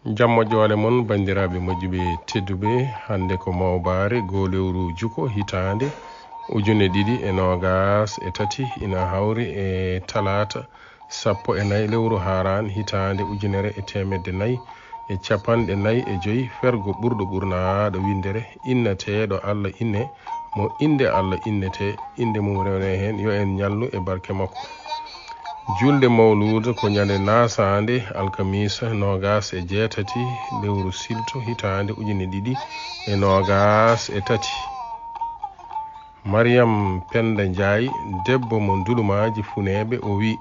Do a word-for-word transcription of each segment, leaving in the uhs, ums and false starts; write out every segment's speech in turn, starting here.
Jam moƴƴo wale mon, banndiraaɓe moƴƴuɓe tedduɓe. Hannde ko mawbaare, goo lewru juko, hitaande ujune ɗiɗi e noogas e tati, ina hawri e talaata sappo e nayi lewru Haaraan, hitaande ujunere e teemedde nayi e capanɗe nayi e joy. Fergo ɓurɗo ɓurnaaɗo winndere, inneteeɗo Alla inne, mo innde Alla innetee, innde mum rewnee heen, yo en ñallu e barke makko. Julde Mawluuda ko ñande naasaande, alkamiisa noogas e jeetati lewru silto, hitaande ujine ɗiɗi e noogas e tati. Mariyam Pennda Njaay, debbo mo Ndulumaaji Funeeɓe, o wi,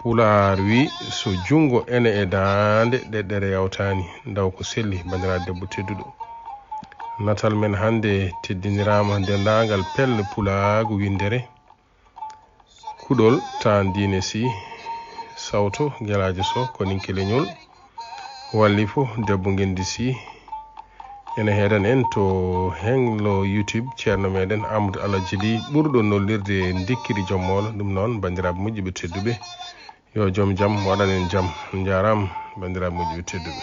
Pulaar wi, so junngo ene e daande, ɗeɗɗere yawtaani. Ndaw ko selli, banndiraaɗo debbo tedduɗo. Natal men hannde teddiniraama denndaangal pelle pulaagu winndere. Kuɗol taan diine si, sawto gelaajo so, ko ninke leñol. Walli fof debbo ngenndi si. Ene heedan en to henglo YouTube ceerno meɗen Amadou Alhaji Ly, ɓurɗo nollirde Ndikkiri Joom Moolo. Ɗum noon, banndiraaɓe moƴƴuɓe tedduɓe, yo joom jam waɗan en jam. On njaaraama, banndiraaɓe moƴƴuɓe tedduɓe.